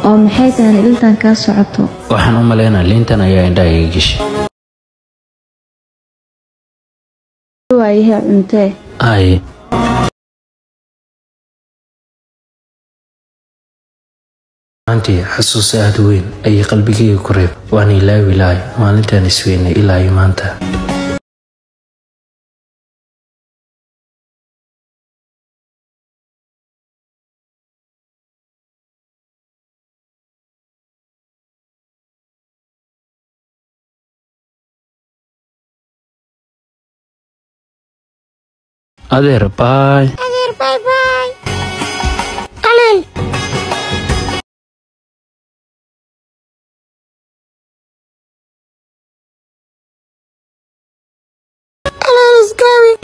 Oo maxay tahay iltan kaa socoto? Waxaan u malaynaa liintan ayaa indhaha iga gashay. Waayahay, cuntee. Ay. Maantii xasuus aad u weyn ayay qalbigayga ku reeb, waan ilaawi lahay maalintaan isweynay ilaa iyo maanta. Adeer, baay. Adeer, bye bye. Qalil. Qalil is going.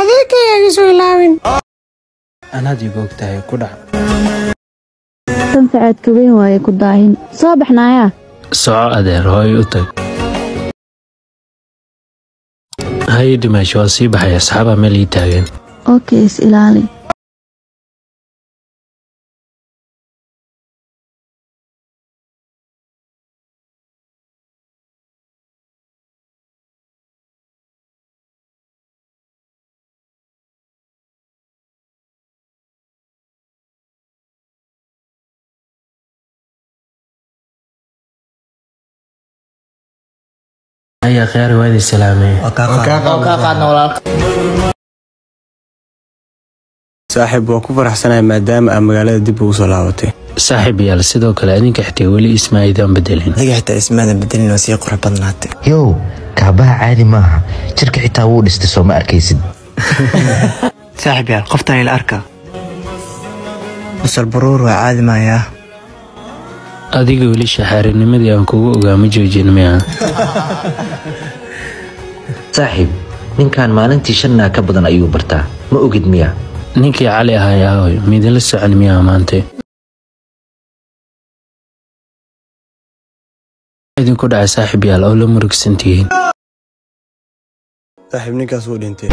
Adeerkayga isu ilaawin. Anaad iga og tahay ku dhac. Tan sacaadka weyn waaye, ku daahin. Soo baxnaayaa. Soco adeer, hooy u tag. Haye dhimaash, waa sii baxay, asxaabaa meel ii taagan. Okay, is ilaali. Haya khiyaari, waa idin salaamay. Waa kaa qaadna walaalka. Saaxiib, waa ku faraxsanahay maadaama aa magaalada dib ugu soo laabatay. Saaxiib yaal, sidoo kale adinka xitaa weli isma aydaan bedelin. Adiga xitaa ismaadan bedelin, waa sii qurux badnaatay. Yow, kaabaha caadi maaha, jirka xitaa wuu dhistay, soo ma arkaysid? Saaxiib yaal, qoftan ila arka, musal baruur waa caadi maayaa. Adiga weli shaxaarinimadii aan kugu ogaa ma joojin miya? Saaxiib, ninkan maalintii 5 naag ka badan ayuu bartaa, ma ogid miya? Ninkii Cali ahay aahoy, miidinla socon miyaa maante? Idinku dhacay saaxiib yaal oo la murugsan tihiin? Saaxiib, ninkaas wuu dhintay.